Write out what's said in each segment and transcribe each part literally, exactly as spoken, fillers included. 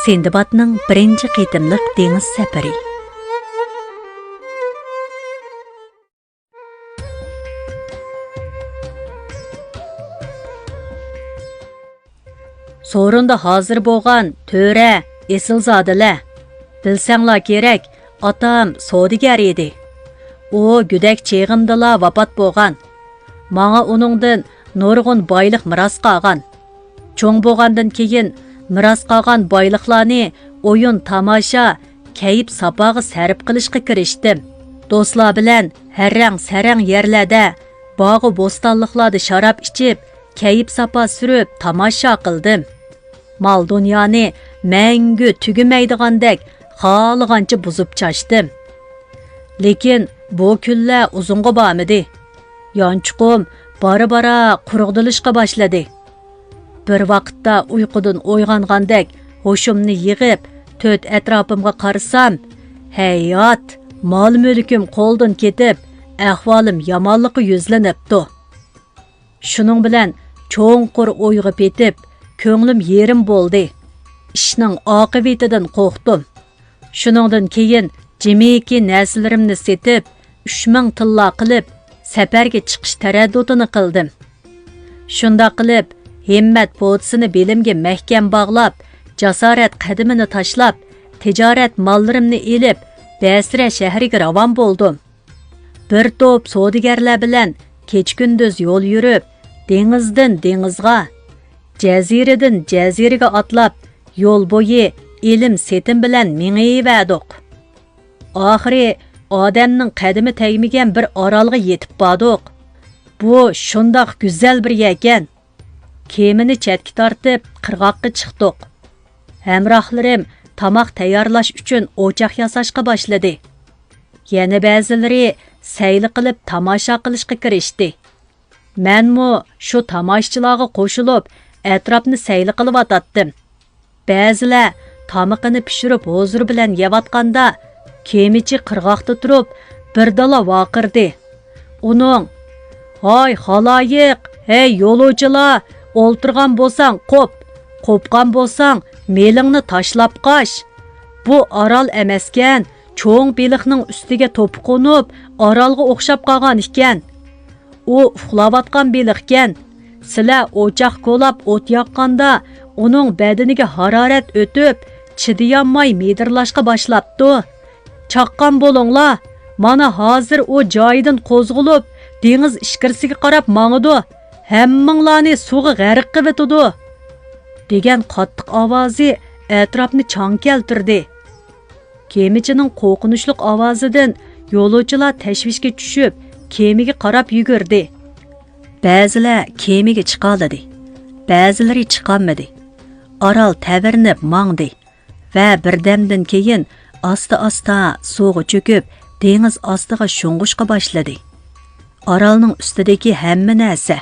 سىندبادنىڭ بىرىنچى قېتىملىق دېڭىز سەپىرى. سورۇندا ھازىر بولغان تۆرە، ئېسىلزادىلەر، بىلسەڭلار كېرەك، ئاتام سودىگەر ئىدى. ئۇ گۆدەك چېغىمدىلا ۋاپات بولغان. ماڭا ئۇنىڭدىن نۇرغۇن بايلىق مىراس قالغان. چوڭ بولغاندىن كېيىن، مىراس قالغان بايلىقلارنى ئويۇن-تاماشا، كەيپ-ساپاغا سەرپ قىلىشقا كىرىشتىم. دوستلار بىلەن ھەرەڭ-سەرەڭ يەرلەردە، باغۇ بوستانلىقلاردا شاراب ئىچىپ، كەيپ-ساپا سۈرۈپ تاماشا قىلدىم. مال-دۇنيانى مەڭگۈ تۈگىمەيدىغاندەك خالىغانچە بۇزۇپ چاچتىم. لېكىن بۇ كۈنلەر ئۇزۇنغا بارمىدى. يانچۇقۇم بارا-بارا قۇرۇقدىلىشقا باشلىدى. بىر ۋاقىتتا ئۇيقۇدىن ئويغانغاندەك ھوشۇمنى يىغىپ، تۆت ئەتراپىمغا قارىسام، ھەيھات، مال-مۈلكۈم قولدىن كېتىپ، ئەھۋالىم يامانلىققا يۈزلىنىپتۇ. شۇنىڭ بىلەن چوڭقۇر ئويغا پېتىپ، كۆڭلۈم يېرىم بولدى. ئىشنىڭ ئاقىۋىتىدىن قورقتۇم. شۇنىڭدىن كېيىن جىمىكى نەرسىلىرىمنى سېتىپ، ئۈچ مىڭ تىللا قىلىپ، سەپەرگە چىقىش تەرەددۇتىنى قىلدىم. شۇنداق قىلىپ، ھىممەت پوتىسىنى بېلىمگە مەھكەم باغلاپ، جاسارەت قەدىمىنى تاشلاپ، تىجارەت ماللىرىمنى ئېلىپ، بەسرە شەھىرىگە راۋان بولدۇم. بىر توپ سودىگەرلەر بىلەن كېچە-كۈندۈز يول يۈرۈپ، دېڭىزدىن دېڭىزغا، جەزىرىدىن جەزىرىگە ئاتلاپ، يول بويى ئېلىم-سېتىم بىلەن مېڭىۋەردۇق. ئاخىرى ئادەمنىڭ قەدىمى تەگمىگەن بىر ئارالغا يېتىپ باردۇق. بۇ شۇنداق گۈزەل بىر يەركەن. كېمىنى چەتكە تارتىپ، قىرغاققا چىقتۇق. ھەمراھلىرىم تاماق تەييارلاش ئۈچۈن ئوچاق ياساشقا باشلىدى. يەنە بەزىلىرى سەيلە قىلىپ تاماشا قىلىشقا كىرىشتى. مەنمۇ شۇ تاماشىچىلارغا قوشۇلۇپ، ئەتراپنى سەيلە قىلىۋاتاتتىم. بەزىلەر تامىقىنى پىشۇرۇپ ھۇزۇر بىلەن يەۋاتقاندا، كېمىچى قىرغاقتا تۇرۇپ، بىردىنلا ۋارقىرىدى. ئۇنىڭ، «ھاي خالايىق، ھەي يولۇچىلار، ئولتۇرغان بولساڭ قوپ، قوپقان بولساڭ مېلىڭنى تاشلاپ قاچ. بۇ ئارال ئەمەسكەن، چوڭ بېلىقنىڭ ئۈستىگە توپا قونۇپ، ئارالغا ئوخشاپ قالغان ئىكەن. ئۇ ئۇخلاۋاتقان بېلىقكەن. سىلەر ئوچاق كولاپ ئوت ياققاندا، ئۇنىڭ بەدىنىگە ھارارەت ئۆتۈپ، چىدىيالماي مىدىرلاشقا باشلاپتۇ. چاققان بولۇڭلار، مانا ھازىر ئۇ جايىدىن قوزغىلىپ، دېڭىز ئىچكىرىسىگە قاراپ ماڭىدۇ. ھەممىڭلارنى سۇغا غەرق قىلىۋېتىدۇ» دېگەن قاتتىق ئاۋازى ئەتراپنى چاڭ كەلتۈردى. كېمىچىنىڭ قورقۇنچلۇق ئاۋازىدىن يولۇچىلار تەشۋىشكە چۈشۈپ، كېمىگە قاراپ يۈگۈردى. بەزىلەر كېمىگە چىقالىدى، بەزىلىرى چىقالمىدى. ئارال تەۋرىنىپ ماڭدى ۋە بىردەمدىن كېيىن ئاستا-ئاستا سۇغا چۆكۈپ، دېڭىز ئاستىغا شۇڭغۇشقا باشلىدى. ئارالنىڭ ئۈستىدىكى ھەممە نەرسە،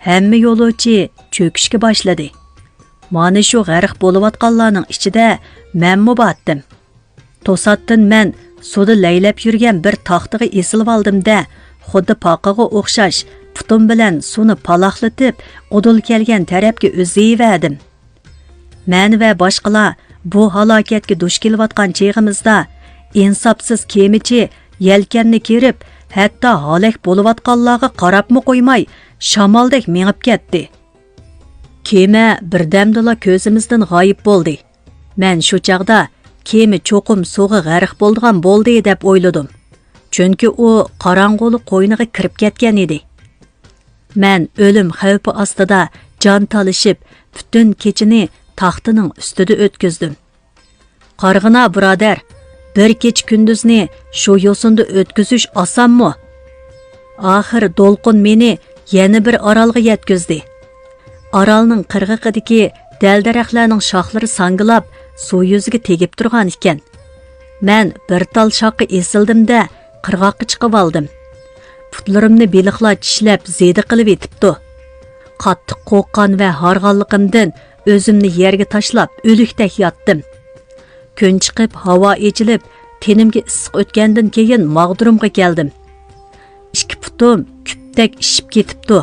ھەممە يولۇچى چۆكۈشكە باشلىدى. مانا شۇ غەرق بولۇۋاتقانلارنىڭ ئىچىدە مەنمۇ باتتىم. توساتتىن مەن سۇدا لەيلەپ يۈرگەن بىر تاختىغا ئېسىلىۋالدىم-دە، خۇددى پاقىغا ئوخشاش پۇتۇم بىلەن سۇنى پالاقلىتىپ، ئۇدۇل كەلگەن تەرەپكە ئۈزۈۋەردىم. مەن ۋە باشقىلار بۇ ھالاكەتكە دۇچ كېلىۋاتقان چېغىمىزدا، ئىنساپسىز كېمىچى يەلكەننى كېرىپ، ھەتتا ھالاك بولۇۋاتقانلارغا قاراپمۇ قويماي، شامالدەك مېڭىپ كەتتى. كېمە بىردەمدىلا كۆزىمىزدىن غايىب بولدى. مەن شۇ چاغدا كېمە چوقۇم سۇغا غەرق بولىدىغان بولدى دەپ ئويلىدىم. چۈنكى ئۇ قاراڭغۇلۇق قوينىغا كىرىپ كەتكەن ئىدى. مەن ئۆلۈم خەۋپى ئاستىدا جان تالىشىپ، پۈتۈن كېچىنى تاختىنىڭ ئۈستىدە ئۆتكۈزدۈم. قارىغىنا، بۇرادەر، بىر كېچە-كۈندۈزنى شۇ يوسۇندا ئۆتكۈزۈش ئاسانمۇ؟ ئاخىر دولقۇن مېنى يەنە بىر ئارالغا يەتكۈزدى. ئارالنىڭ قىرغىقىدىكى دەل-دەرەخلەرنىڭ شاخلىرى ساڭگىلاپ، سۇ يۈزىگە تېگىپ تۇرغان ئىكەن. مەن بىر تال شاخقا ئېسىلدىم-دە، قىرغاققا چىقىۋالدىم. پۇتلىرىمنى بېلىقلار چىشلەپ زېدە قىلىۋېتىپتۇ. قاتتىق قورققان ۋە ھارغانلىقىمدىن ئۆزۈمنى يەرگە تاشلاپ ئۆلۈكتەك ياتتىم. كۈن چىقىپ، ھاۋا ئېچىلىپ، تېنىمگە ئىسسىق ئۆتكەندىن كېيىن ماغدۇرۇمغا كەلدىم. ئىككى پۇتۇم كۈپتەك ئىششىپ كېتىپتۇ.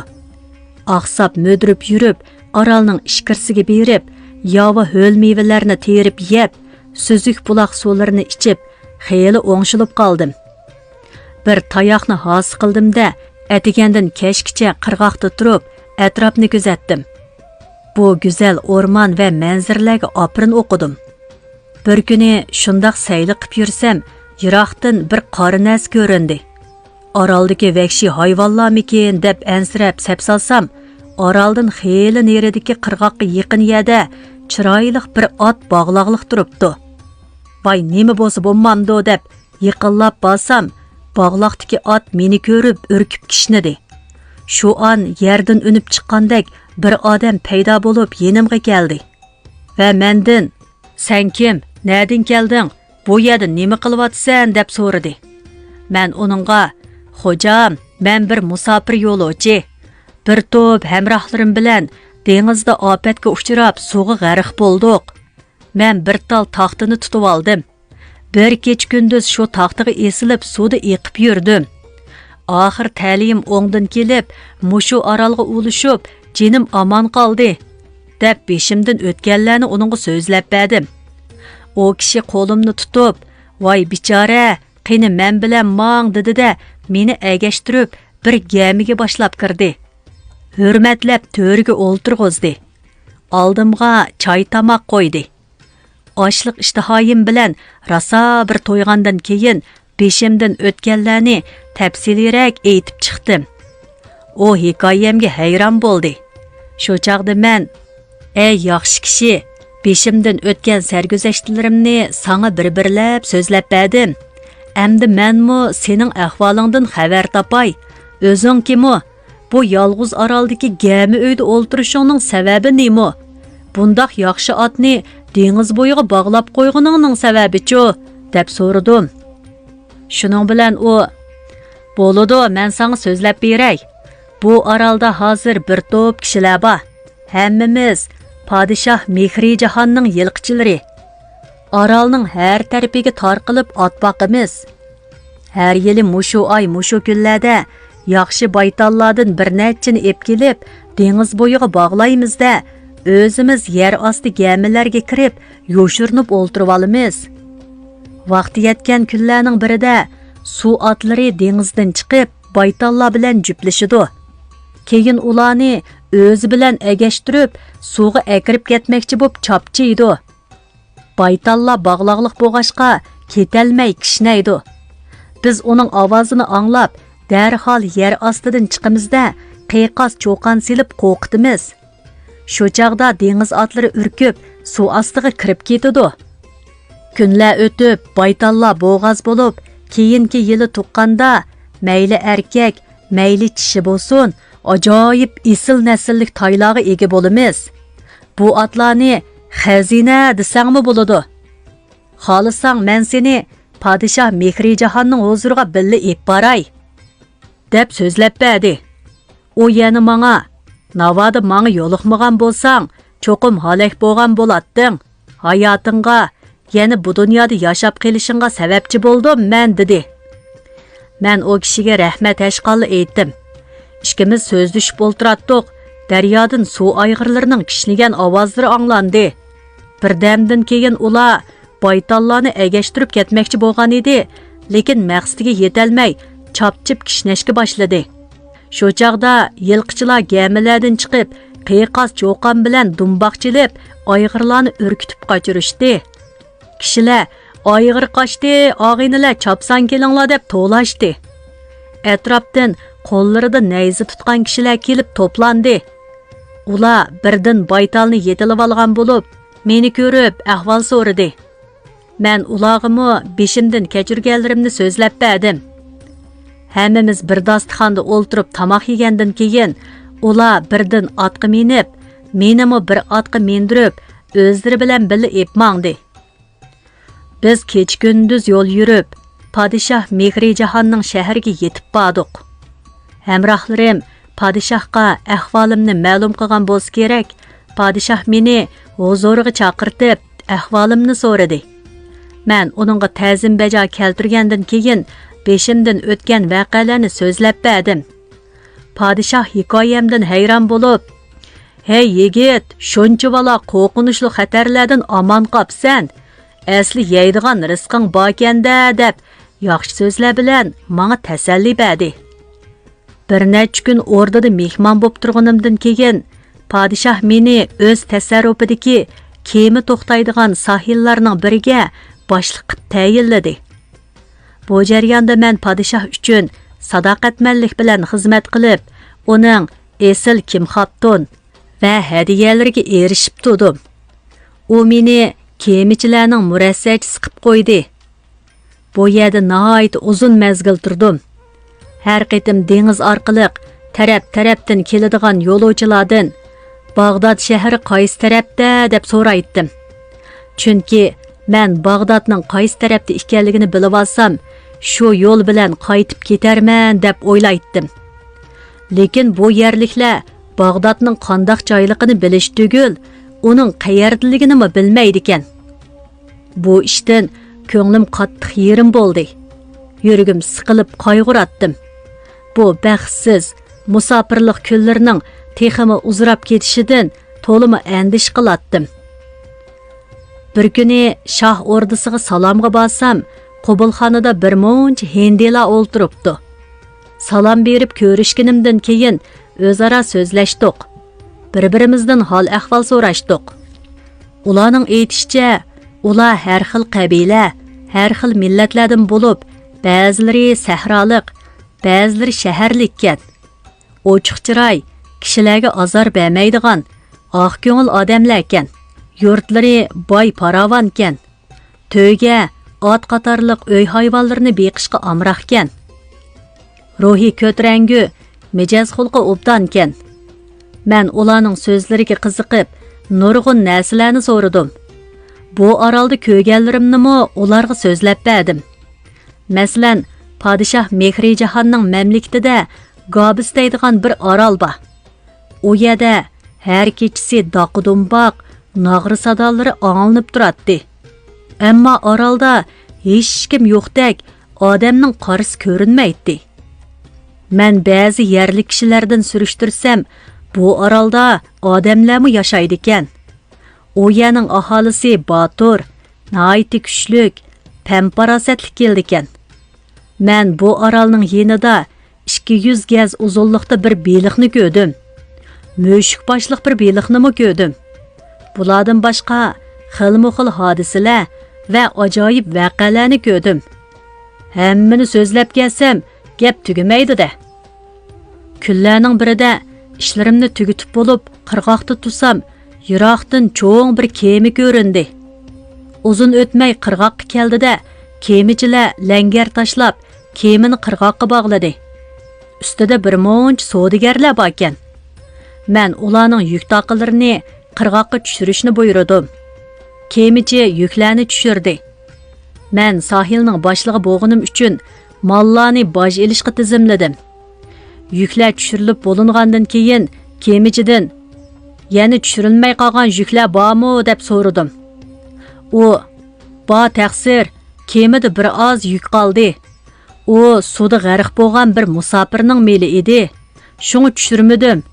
ئاقساپ مۈدۈرۈپ يۈرۈپ، ئارالنىڭ ئىچكىرىسىگە بېرىپ، ياۋا ھۆل مېۋىلەرنى تېرىپ يەپ، سۈزۈك بۇلاق سۇلىرىنى ئىچىپ، خېلى ئوڭشىلىپ قالدىم. بىر تاياقنى ھاسا قىلدىم-دە، ئەتىگەندىن كەچكىچە قىرغاقتا تۇرۇپ، ئەتراپنى كۆزەتتىم. بۇ گۈزەل ئورمان ۋە مەنزىرىلەرگە ئاپىرىن ئوقۇدۇم. بىر كۈنى شۇنداق سەيلە قىپ يۈرسەم، يىراقتىن بىر قارا نەرسە كۆرۈندى. ئارالدىكى ۋەھشىي ھايۋانلارمىكىن دەپ ئەنسىرەپ سەپ سالسام، ئارالدىن خېلى نېرىدىكى قىرغاققا يېقىن يەردە چىرايلىق بىر ئات باغلاقلىق تۇرۇپتۇ. ۋاي، نېمە بولسا بولمامدۇ دەپ يېقىنلاپ بارسام، باغلاقتىكى ئات مېنى كۆرۈپ ئۈركۈپ كىشنىدى. شۇ ئان يەردىن ئۈنۈپ چىققاندەك بىر ئادەم پەيدا بولۇپ يېنىمغا كەلدى. ۋە مەندىن، «سەن كىم؟ نەدىن كەلدىڭ؟ بۇ يەردە نېمە قىلىۋاتىسەن؟» دەپ سورىدى. مەن ئۇنىڭغا، «خوجام، مەن بىر مۇساپىر يولۇچى. بىر توپ ھەمراھلىرىم بىلەن دېڭىزدا ئاپەتكە ئۇچراپ، سۇغا غەرق بولدۇق. مەن بىر تال تاختىنى تۇتۇۋالدىم. بىر كېچە-كۈندۈز شۇ تاختىغا ئېسىلىپ، سۇدا ئېقىپ يۈردۈم. ئاخىر تەلىيىم ئوڭدىن كېلىپ، مۇشۇ ئارالغا ئۇلىشىپ، جېنىم ئامان قالدى» دەپ، بېشىمدىن ئۆتكەنلەرنى ئۇنىڭغا سۆزلەپ بەردىم. ئۇ كىشى قولۇمنى تۇتۇپ، «ۋاي بىچارە، قېنى مەن بىلەن ماڭ» دېدى-دە، مېنى ئەگەشتۈرۈپ، بىر گەمىگە باشلاپ كىردى. ھۆرمەتلەپ تۆرگە ئولتۇرغۇزدى. ئالدىمغا چاي-تاماق قويدى. ئاشلىق ئىشتىھايىم بىلەن راسا بىر تويغاندىن كېيىن، بېشىمدىن ئۆتكەنلەرنى تەپسىلىيرەك ئېيتىپ چىقتىم. ئۇ ھېكايەمگە ھەيران بولدى. شۇ چاغدا مەن، «ئەي ياخشى كىشى، بېشىمدىن ئۆتكەن سەرگۈزەشتلىرىمنى ساڭا بىر-بىرلەپ سۆزلەپ بەردىم. ئەمدى مەنمۇ سېنىڭ ئەھۋالىڭدىن خەۋەر تاپاي. ئۆزۈڭ كىمۇ؟ بۇ يالغۇز ئارالدىكى گەمە ئۆيدە ئولتۇرۇشۇڭنىڭ سەۋەبى نېمۇ؟ بۇنداق ياخشى ئاتنى دېڭىز بويىغا باغلاپ قويغىنىڭنىڭ سەۋەبىچۇ؟» دەپ سورىدىم. شۇنىڭ بىلەن ئۇ، «بولىدۇ، مەن ساڭا سۆزلەپ بېرەي. بۇ ئارالدا ھازىر بىر توپ كىشىلەر بار. ھەممىمىز پادىشاھ مېھرىجاھاننىڭ يىلقىچىلىرى. ئارالنىڭ ھەر تەرىپىگە تارقىلىپ ئات باقىمىز. ھەر يىلى مۇشۇ ئاي، مۇشۇ كۈنلەردە ياخشى بايتاللاردىن بىر نەچچىنى ئېپ كېلىپ، دېڭىز بويىغا باغلايمىز-دە، ئۆزىمىز يەر ئاستى گەمىلەرگە كىرىپ، يوشۇرۇنۇپ ئولتۇرۇۋالىمىز. ۋاقتى يەتكەن كۈنلەرنىڭ بىرىدە سۇ ئاتلىرى دېڭىزدىن چىقىپ، بايتاللار بىلەن جۈپلىشىدۇ. كېيىن ئۇلارنى ئۆزى بىلەن ئەگەشتۈرۈپ، سۇغا ئەكىرىپ كەتمەكچى بوپ چاپچىيدۇ. بايتاللار باغلاقلىق بولغاچقا، كېتەلمەي كىشنەيدۇ. بىز ئۇنىڭ ئاۋازىنى ئاڭلاپ، دەرھال يەر ئاستىدىن چىقىمىز-دە، قىيقاس چۇقان سېلىپ قورقۇتىمىز. شۇ چاغدا دېڭىز ئاتلىرى ئۈركۈپ، سۇ ئاستىغا كىرىپ كېتىدۇ. كۈنلەر ئۆتۈپ، بايتاللار بوغاز بولۇپ، كېيىنكى يىلى تۇغقاندا، مەيلى ئەركەك، مەيلى چىشى بولسۇن، ئاجايىپ ئېسىل نەسىللىك تايلارغا ئىگە بولىمىز. بۇ ئاتلارنى خەزىنە دېسەڭمۇ بولىدۇ. خالىساڭ، مەن سېنى پادىشاھ مېھرىجاھاننىڭ ھۇزۇرىغا بىللە ئېلىپ باراي» دەپ سۆزلەپ بەردى. ئۇ يەنە ماڭا، «ناۋادا ماڭا يولۇقمىغان بولساڭ، چوقۇم ھالاك بولغان بولاتتىڭ. ھاياتىڭغا، يەنە بۇ دۇنيادا ياشاپ قېلىشىڭغا سەۋەبچى بولدۇم مەن» دېدى. مەن ئۇ كىشىگە رەھمەت ھەشقاللا ئېيتتىم. ئىككىمىز سۆزلىشىپ ئولتۇراتتۇق، دەريادىن سۇ ئايغىرلىرىنىڭ كىشنىگەن ئاۋازلىرى ئاڭلاندى. بىردەمدىن كېيىن ئۇلار بايتاللارنى ئەگەشتۈرۈپ كەتمەكچى بولغان ئىدى، لېكىن مەقسىتىگە يېتەلمەي، چاپچىپ كىشنەشكە باشلىدى. شۇ چاغدا يىلقىچىلار گەمىلەردىن چىقىپ، قىيقاس چۇقان بىلەن دۇمباق چېلىپ، ئايغىرلارنى ئۈركۈتۈپ قاچۇرۇشتى. كىشىلەر، «ئايغىر قاچتى، ئاغىنىلەر، چاپسان كېلىڭلار» دەپ توۋلاشتى. ئەتراپتىن قوللىرىدا نەيزە تۇتقان كىشىلەر كېلىپ توپلاندى. ئۇلار بىردىن بايتالنى يېتىلىۋالغان بولۇپ، مېنى كۆرۈپ ئەھۋال سورىدى. مەن ئۇلارغىمۇ بېشىمدىن كەچۈرگەنلىرىمنى سۆزلەپ بەردىم. ھەممىمىز بىر داستىخاندا ئولتۇرۇپ تاماق يېگەندىن كېيىن، ئۇلار بىردىن ئاتقا مىنىپ، مېنىمۇ بىر ئاتقا مىندۈرۈپ، ئۆزلىرى بىلەن بىللە ئېلىپ ماڭدى. بىز كېچە-كۈندۈز يول يۈرۈپ، پادىشاھ مېھرىجاھاننىڭ شەھىرىگە يېتىپ باردۇق. ھەمراھلىرىم پادىشاھقا ئەھۋالىمنى مەلۇم قىلغان بولسا كېرەك، پادىشاھ مېنى ھۇزۇرىغا چاقىرتىپ، ئەھۋالىمنى سورىدى. مەن ئۇنىڭغا تەزىم بەجا كەلتۈرگەندىن كېيىن، بېشىمدىن ئۆتكەن ۋەقەلەرنى سۆزلەپ بەردىم. پادىشاھ ھېكايەمدىن ھەيران بولۇپ، «ھەي يىگىت، شۇنچىۋالا قورقۇنچلۇق خەتەرلەردىن ئامان قاپسەن. ئەسلى يەيدىغان رىزقىڭ باركەن-دە» دەپ، ياخشى سۆزلەر بىلەن ماڭا تەسەللى بەردى. بىر نەچچە كۈن ئوردىدا مېھمان بوپ تۇرغىنىمدىن كېيىن، پادىشاھ مېنى ئۆز تەسەررۇپىدىكى كېمە توختايدىغان ساھىللارنىڭ بىرىگە باشلىق قىلىپ تەيىنلىدى. بۇ جەرياندا مەن پادىشاھ ئۈچۈن ساداقەتمەنلىك بىلەن خىزمەت قىلىپ، ئۇنىڭ ئېسىل كىم خاتۇن ۋە ھەدىيەلىرىگە ئېرىشىپ تۇردۇم. ئۇ مېنى كېمىچىلەرنىڭ مۇرەسسەچىسى قىلىپ قويدى. بۇ يەردە ناھايىتى ئۇزۇن مەزگىل تۇردۇم. ھەر قېتىم دېڭىز ئارقىلىق تەرەپ-تەرەپتىن كېلىدىغان يولۇچىلاردىن، «باغداد شەھىرى قايسى تەرەپتە؟» دەپ سورايتتىم. چۈنكى مەن باغدادنىڭ قايسى تەرەپتە ئىكەنلىكىنى بىلىۋالسام، شۇ يول بىلەن قايتىپ كېتەرمەن دەپ ئويلايتتىم. لېكىن بۇ يەرلىكلەر باغدادنىڭ قانداق جايلىقىنى بىلىش تۈگۈل، ئۇنىڭ قەيەردىلىكىنىمۇ بىلمەيدىكەن. بۇ ئىشتىن كۆڭلۈم قاتتىق يېرىم بولدى. يۈرىكىم سىقىلىپ قايغۇراتتىم. بۇ بەختسىز مۇساپىرلىق كۈنلىرىنىڭ تېخىمۇ ئۇزىراپ كېتىشىدىن تولىمۇ ئەندىشە قىلاتتىم. بىر كۈنى شاھ ئوردىسىغا سالامغا بارسام، قوبۇلخانىدا بىر مۇنچە ھىندىلار ئولتۇرۇپتۇ. سالام بېرىپ كۆرۈشكىنىمدىن كېيىن ئۆزئارا سۆزلەشتۇق. بىر-بىرىمىزدىن ھال-ئەھۋال سوراشتۇق. ئۇلارنىڭ ئېيتىشىچە، ئۇلار ھەر خىل قەبىلە، ھەر خىل مىللەتلەردىن بولۇپ، بەزىلىرى سەھرالىق، بەزىلىرى شەھەرلىككەن. ئوچۇق چىراي، كىشىلەرگە ئازار بەرمەيدىغان، ئاق كۆڭۈل ئادەملەركەن. يۇرتلىرى باي پاراۋانكەن. تۆگە، ئات قاتارلىق ئۆي ھايۋانلىرىنى بېقىشقا ئامراقكەن. روھى كۆتۈرەڭگۈ، مىجەز خۇلقى ئوبدانكەن. مەن ئۇلارنىڭ سۆزلىرىگە قىزىقىپ، نۇرغۇن نەرسىلەرنى سورىدىم. بۇ ئارالدا كۆرگەنلىرىمنىمۇ ئۇلارغا سۆزلەپ بەردىم. مەسىلەن، پادىشاھ مېھرىجاھاننىڭ مەملىكىتىدە گابىس دەيدىغان بىر ئارال بار. ئۇ يەردە ھەر كېچىسى داقا-دۇمباق، ناغرا سادالىرى ئاڭلىنىپ تۇراتتى. ئەمما ئارالدا ھېچكىم يوقتەك، ئادەمنىڭ قارىسى كۆرۈنمەيتتى. مەن بەزى يەرلىك كىشىلەردىن سۈرۈشتۈرسەم، بۇ ئارالدا ئادەملەرمۇ ياشايدىكەن. ئۇ يەرنىڭ ئاھالىسى باتۇر، ناھايىتى كۈچلۈك، پەم-پاراسەتلىك كېلىدىكەن. مەن بۇ ئارالنىڭ يېنىدا ئىككى يۈز گەز ئۇزۇنلۇقتا بىر بېلىقنى كۆردۈم. مۈشۈك باشلىق بىر بېلىقنىمۇ كۆردۈم. بۇلاردىن باشقا خىلمۇ خىل ھادىسىلەر ۋە ئاجايىپ ۋەقەلەرنى كۆردۈم. ھەممىنى سۆزلەپ كەلسەم، گەپ تۈگىمەيدۇ-دە. كۈنلەرنىڭ بىرىدە ئىشلىرىمنى تۈگىتىپ بولۇپ، قىرغاقتا تۇرسام، يىراقتىن چوڭ بىر كېمە كۆرۈندى. ئۇزۇن ئۆتمەي قىرغاققا كەلدى-دە، كېمىچىلەر لەڭگەر تاشلاپ، كېمىنى قىرغاققا باغلىدى. ئۈستىدە بىر مۇنچە سودىگەرلەر باركەن. مەن ئۇلارنىڭ يۈك تاقىلىرىنى قىرغاققا چۈشۈرۈشنى بۇيرۇدۇم. كېمىچى يۈكلەرنى چۈشۈردى. مەن ساھىلنىڭ باشلىقى بولغىنىم ئۈچۈن ماللارنى باج ئېلىشقا تىزىملىدىم. يۈكلەر چۈشۈرۈلۈپ بولۇنغاندىن كېيىن كېمىچىدىن، «يەنە چۈشۈرۈلمەي قالغان يۈكلەر بارمۇ؟» دەپ سورىدىم. ئۇ، «بار، تەقسىر، كېمىدە بىر ئاز يۈك قالدى. ئۇ سۇدا غەرق بولغان بىر مۇساپىرنىڭ مېلى ئىدى. شۇڭا چۈشۈرمىدىم.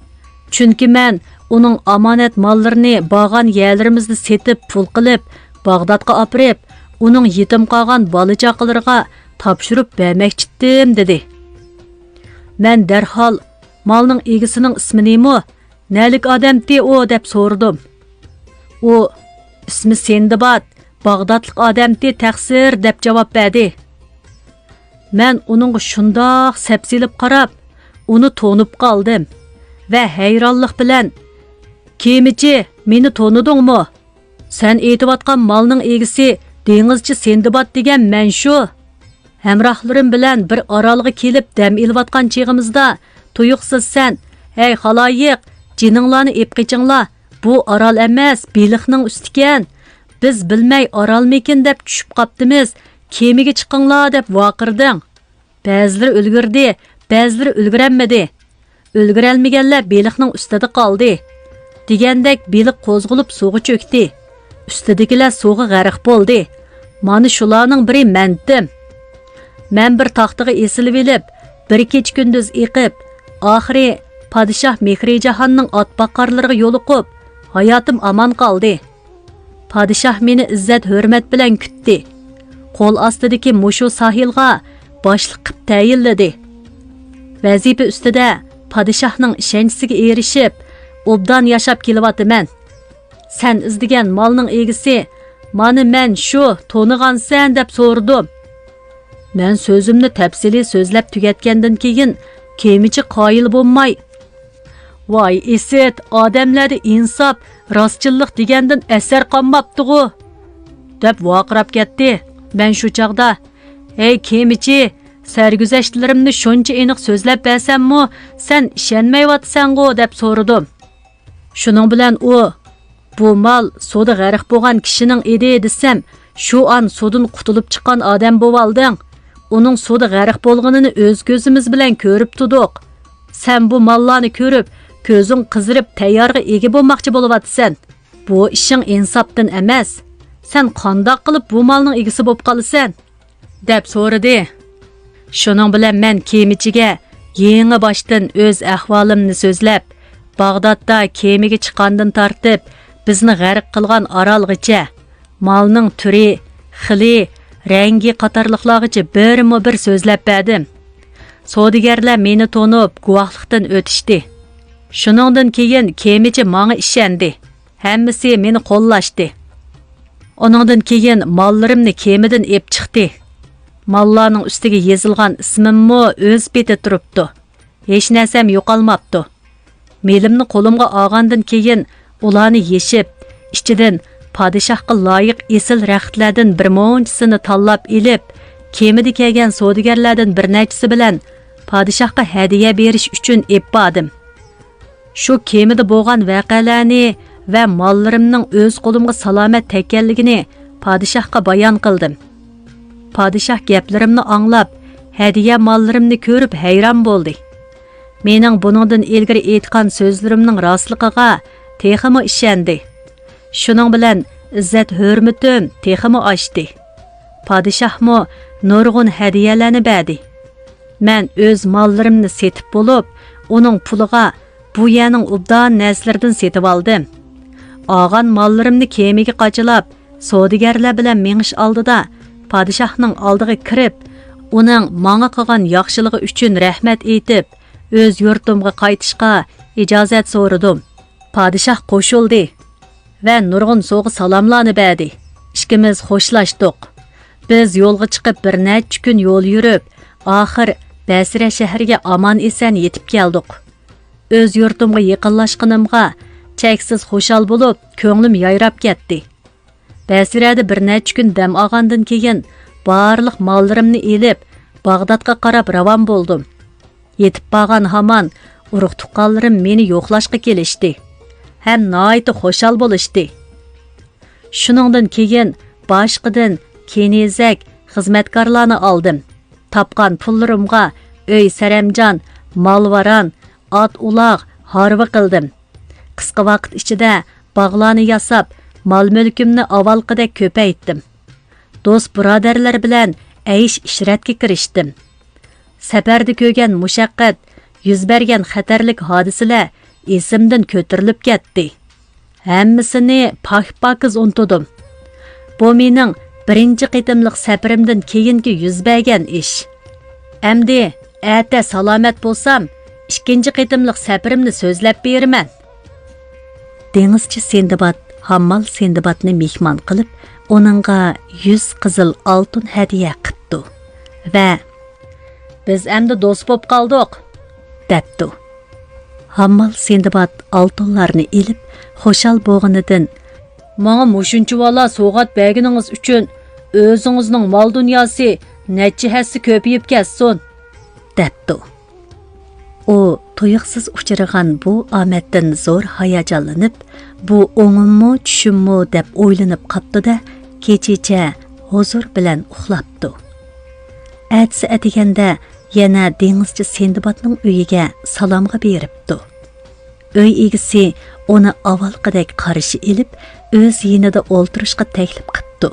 چۈنكى مەن ئۇنىڭ ئامانەت ماللىرىنى بارغان يەرلىرىمىزدە سېتىپ پۇل قىلىپ، باغدادقا ئاپىرىپ، ئۇنىڭ يېتىم قالغان بالا-چاقىلىرىغا تاپشۇرۇپ بەرمەكچىتتىم» دېدى. مەن دەرھال، «مالنىڭ ئىگىسىنىڭ ئىسمى نېمە؟ نەلىك ئادەمتى ئۇ؟» دەپ سورىدىم. ئۇ، «ئىسمى سىندباد، باغدادلىق ئادەمتى، تەقسىر» دەپ جاۋاب بەردى. مەن ئۇنىڭغا شۇنداق سەپسېلىپ قاراپ، ئۇنى تونۇپ قالدىم ۋە ھەيرانلىق بىلەن، «كېمىچى، مېنى تونۇدۇڭمۇ؟ سەن ئېيتىۋاتقان مالنىڭ ئىگىسى دېڭىزچى سىندباد دېگەن مەن شۇ. ھەمراھلىرىم بىلەن بىر ئارالغا كېلىپ دەم ئېلىۋاتقان چېغىمىزدا، تۇيۇقسىز سەن، ھەي خالايىق، جېنىڭلارنى ئېپ قېچىڭلار، بۇ ئارال ئەمەس، بېلىقنىڭ ئۈستىكەن. بىز بىلمەي ئارالمىكىن دەپ چۈشۈپ قاپتىمىز، كېمىگە چىقىڭلار» دەپ ۋارقىرىدىڭ. بەزىلىرى ئۈلگۈردى، بەزىلىرى ئۈلگۈرەلمىدى. ئۈلگۈرەلمىگەنلەر بېلىقنىڭ ئۈستىدە قالدى. دېگەندەك بېلىق قوزغىلىپ سۇغا چۆكتى. ئۈستىدىكىلەر سۇغا غەرق بولدى. مانا شۇلارنىڭ بىرى مەنتىم. مەن بىر تاختىغا ئېسىلىۋېلىپ، بىر كېچە-كۈندۈز ئېقىپ، ئاخىرى پادىشاھ مېھرىجاھاننىڭ ئاتباقارلىرىغا يولۇقۇپ، ھاياتىم ئامان قالدى. پادىشاھ مېنى ئىززەت-ھۆرمەت بىلەن كۈتتى. قول ئاستىدىكى مۇشۇ ساھىلغا باشلىق قىپ تەيىنلىدى. ۋەزىپە ئۈستىدە پادىشاھنىڭ ئىشەنچىسىگە ئېرىشىپ، ئوبدان ياشاپ كېلىۋاتىمەن. سەن ئىزدىگەن مالنىڭ ئىگىسى، مانا مەن شۇ، تونۇغانسەن، دەپ سورىدىم. مەن سۆزۈمنى تەپسىلىي سۆزلەپ تۈگەتكەندىن كېيىن، كېمىچى قايىل بولماي، ۋاي ئىسىت، ئادەملەردە ئىنساپ، راستچىللىق دېگەندىن ئەسەر قالماپتىغۇ! دەپ ۋارقىراپ كەتتى. مەن شۇ چاغدا، ھەي كېمىچى، سەرگۈزەشتلىرىمنى شۇنچە ئېنىق سۆزلەپ بەرسەممۇ، سەن ئىشەنمەيۋاتىسەنغۇ؟ دەپ سورىدىم. شۇنىڭ بىلەن ئۇ، بۇ مال سۇدا غەرق بولغان كىشىنىڭ ئىدى دېسەم، شۇ ئان سۇدىن قۇتۇلۇپ چىققان ئادەم بوۋالدىڭ. ئۇنىڭ سۇدا غەرق بولغىنىنى ئۆز كۆزىمىز بىلەن كۆرۈپ تۇردۇق. سەن بۇ ماللارنى كۆرۈپ، كۆزۈڭ قىزىرىپ، تەييارغا ئىگە بولماقچى بولۇۋاتىسەن. بۇ ئىشىڭ ئىنساپتىن ئەمەس. سەن قانداق قىلىپ بۇ مالنىڭ ئىگىسى بولۇپ قالىسەن؟ دەپ سورىدى. شۇنىڭ بىلەن مەن كېمىچىگە يېڭى باشتىن ئۆز ئەھۋالىمنى سۆزلەپ، باغدادتا كېمىگە چىققاندىن تارتىپ، بىزنى غەرق قىلغان ئارالغىچە، مالنىڭ تۈرى، خىلى، رەڭگى قاتارلىقلارغىچە بىرمۇ بىر سۆزلەپ بەردىم. سودىگەرلەر مېنى تونۇپ، گۇۋاھلىقتىن ئۆتۈشتى. شۇنىڭدىن كېيىن كېمىچى ماڭا ئىشەندى. ھەممىسى مېنى قوللاشتى. ئۇنىڭدىن كېيىن ماللىرىمنى كېمىدىن ئېپ چىقتى. ماللارنىڭ ئۈستىگە يېزىلغان ئىسمىممۇ ئۆز پېتى تۇرۇپتۇ. ھېچ نەرسەم يوقالماپتۇ. مېلىمنى قولۇمغا ئالغاندىن كېيىن، ئۇلارنى يېشىپ، ئىچىدىن پادىشاھقا لايىق ئېسىل رەختلەردىن بىر مۇنچىسىنى تاللاپ ئېلىپ، كېمىدە كەلگەن سودىگەرلەردىن بىر نەچچىسى بىلەن پادىشاھقا ھەدىيە بېرىش ئۈچۈن ئېلىپ باردىم. شۇ كېمىدە بولغان ۋەقەلەرنى ۋە ماللىرىمنىڭ ئۆز قولۇمغا سالامەت تەگكەنلىكىنى پادىشاھقا بايان قىلدىم. پادىشاھ گەپلىرىمنى ئاڭلاپ، ھەدىيە ماللىرىمنى كۆرۈپ ھەيران بولدى. مېنىڭ بۇنىڭدىن ئىلگىرى ئېيتقان سۆزلىرىمنىڭ راستلىقىغا تېخىمۇ ئىشەندى. شۇنىڭ بىلەن ئىززەت-ھۆرمىتىم تېخىمۇ ئاشتى. پادىشاھمۇ نۇرغۇن ھەدىيەلەرنى بەردى. مەن ئۆز ماللىرىمنى سېتىپ بولۇپ، ئۇنىڭ پۇلىغا بۇ يەرنىڭ ئوبدان نەرسىلىرىدىن سېتىۋالدىم. ئالغان ماللىرىمنى كېمىگە قاچىلاپ، سودىگەرلەر بىلەن مېڭىش ئالدىدا پادىشاھنىڭ ئالدىغا كىرىپ، ئۇنىڭ ماڭا قىلغان ياخشىلىقى ئۈچۈن رەھمەت ئېيتىپ، ئۆز يۇرتۇمغا قايتىشقا ئىجازەت سورىدىم. پادىشاھ قوشۇلدى ۋە نۇرغۇن سوۋغا-سالاملارنى بەردى. ئىككىمىز خوشلاشتۇق. بىز يولغا چىقىپ بىر نەچچە كۈن يول يۈرۈپ، ئاخىر بەسرە شەھىرىگە ئامان-ئېسەن يېتىپ كەلدۇق. ئۆز يۇرتۇمغا يېقىنلاشقىنىمغا چەكسىز خۇشال بولۇپ، كۆڭلۈم يايراپ كەتتى. بەسرەدە بىر نەچچە كۈن دەم ئالغاندىن كېيىن، بارلىق ماللىرىمنى ئېلىپ، باغدادقا قاراپ راۋان بولدۇم. يېتىپ بارغان ھامان ئۇرۇق-تۇغقانلىرىم مېنى يوقلاشقا كېلىشتى ھەم ناھايىتى خۇشال بولۇشتى. شۇنىڭدىن كېيىن باشقىدىن كېنىزەك، خىزمەتكارلارنى ئالدىم. تاپقان پۇللىرىمغا ئۆي-سەرەمجان، مال-ۋاران، ئات-ئۇلاغ، ھارۋا قىلدىم. قىسقا ۋاقىت ئىچىدە باغلارنى ياساپ، مال-مۈلكۈمنى ئاۋۋالقىدەك كۆپەيتتىم. دوست-بۇرادەرلەر بىلەن ئەيش-ئىشرەتكە كىرىشتىم. سەپەردە كۆرگەن مۇشەققەت، يۈز بەرگەن خەتەرلىك ھادىسىلەر ئېسىمدىن كۆتۈرۈلۈپ كەتتى. ھەممىسىنى پاك-پاكىز ئۇنتۇدۇم. بۇ مېنىڭ بىرىنچى قېتىملىق سەپىرىمدىن كېيىنكى يۈز بەرگەن ئىش. ئەمدى ئەتە سالامەت بولسام، ئىككىنچى قېتىملىق سەپىرىمنى سۆزلەپ بېرىمەن. دېڭىزچى سىندباد ھاممال سىندبادنى مېھمان قىلىپ، ئۇنىڭغا يۈز قىزىل ئالتۇن ھەدىيە قىپتۇ ۋە، «بىز ئەمدى دوست بوپ قالدۇق» دەپتۇ. ھاممال سىندباد ئالتۇنلارنى ئېلىپ، خۇشال بولغىنىدىن، «ماڭا مۇشۇنچىۋالا سوۋغات بەرگىنىڭىز ئۈچۈن ئۆزىڭىزنىڭ مال-دۇنياسى نەچچە ھەسسە كۆپىيىپ كەتسۇن» دەپتۇ. ئۇ تۇيۇقسىز ئۇچرىغان بۇ ئامەتتىن زور ھاياجانلىنىپ، «بۇ ئوڭۇممۇ، چۈشۈممۇ؟» دەپ ئويلىنىپ قاپتۇ-دە، كېچىچە ھۇزۇر بىلەن ئۇخلاپتۇ. ئەتىسى ئەتىگەندە يەنە دېڭىزچى سىندبادنىڭ ئۆيىگە سالامغا بېرىپتۇ. ئۆي ئىگىسى ئۇنى ئاۋۋالقىدەك قارشى ئېلىپ، ئۆز يېنىدا ئولتۇرۇشقا تەكلىپ قىپتۇ.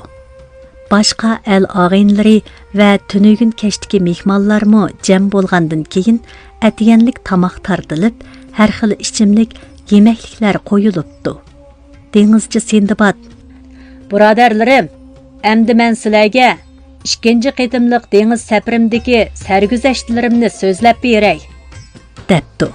باشقا ئەل-ئاغىنىلىرى ۋە تۈنۈگۈن كەچتىكى مېھمانلارمۇ جەم بولغاندىن كېيىن، ئەتىگەنلىك تاماق تارتىلىپ، ھەر خىل ئىچىملىك، يېمەكلىكلەر قويۇلۇپتۇ. دېڭىزچى سىندباد: بۇرادەرلىرىم، ئەمدى مەن سىلەرگە ئىككىنچى قېتىملىق دېڭىز سەپىرىمدىكى سەرگۈزەشتلىرىمنى سۆزلەپ بېرەي، دەپتۇ.